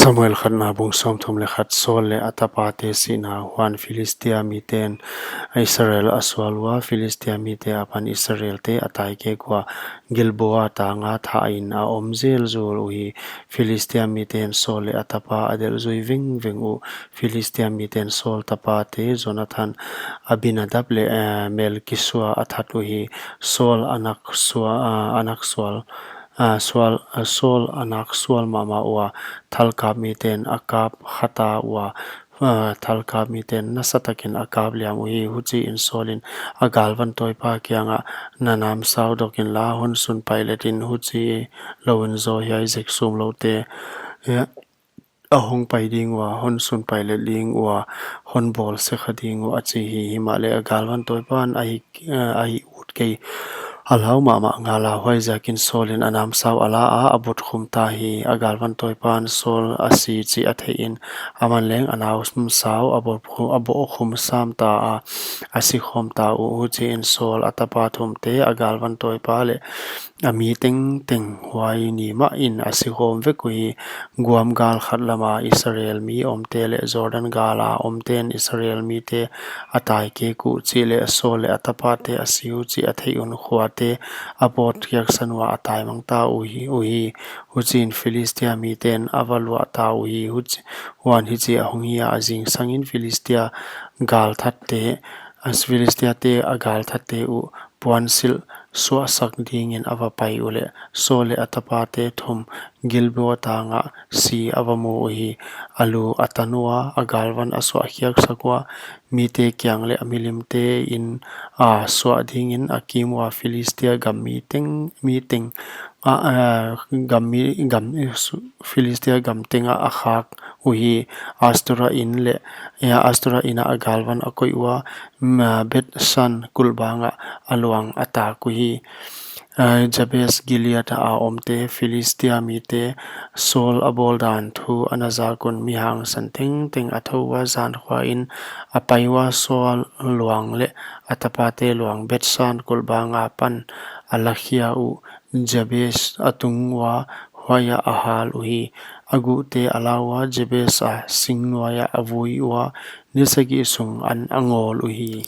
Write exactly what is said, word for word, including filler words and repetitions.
Samuel khatna bung sawmthum leh khat. Saul leh a tapate sihna. Huan Philistia miten Israel a sual ua, Philistia mite apan Israelte a taikek ua, Gilboa tanga thahin a om zelzul uhi. Philistia miten Saul leh a tapa a delh zui vengveng uh. Philistia miten Saul tapate Jonathan, Abinadab leh, eh, Melkisua a that uhi. Saul a nak sua-, ah, a nak sual, ah, sual, ah, Saul a nak sual mahmah ua, thalkap miten a kap khata ua, ah, thalkap miten nasatakin a kap liam uhi. Huchiin Saulin a galvan tawipa kiangah, Na namsau dok inla, hon sun pailet in, huchi louin zaw hiai zek sumloute, eh, a hong pai ding ua, hon sun pailet ding ua, hon bawl sekha ding uh, a chi hi. Himahleh a galvan tawipan a hih, eh, a hih ut kei. A lau mahmah ngala, huaiziakin Saulin a namsau a la a, a bot khum ta hi. A galvan tawipan Saul a si chih a theihin, aman leng a namsau a bot khu-, a bot khum sam ta a, a si khawm ta uh. Huchiin Saul a tapa thumte, a galvan tawipa leh a mi tengteng huai ni mahin a si khawm vek uhi. Guam gal khat lama Israel mi omte leh Jordan gala omten Israel mite a taikek uh chih leh Saul leh a tapate a si uh chih a theih un khuate a pawt khiaksan ua a taimang ta uhi, uhi. Huchiin Philistia miten a va luah ta uhi. Huch-, huan hichi a hong hi a, a zingsangin Philistia galthatte, as Philistiate a galthatte uh puansilh suahsak dingin a va pai uleh, Saul leh a tapate thum Gilboa tangah si a va mu uhi. A lu a tan ua, a galvan a suah khiaksak ua, mite kiang leh a milimte in a suah dingin a kim ua, Philistia gam mi teng, mi teng, a, a, gam mi, gam, Philistia gam tengah a khak uhi. Astora in leh, eh, Astora inah a galvan a koih ua, ma, Bethsan kulhbangah a luang a tak uhi. Eh, Jabes Gilead a omte, Philistia mite Saul a bawl dan thu a na zak un, mi hangsan tengteng a thou ua, zan khuain a pai ua, Saul luang leh a tapate luang Bethsan kulhbang apan a lakhia uh, Jabes a tung ua, huaiah a hal uhi. A guhte a la ua, Jabes a sing nuaiah a vui ua, ni sagih sung an a ngawl uhi.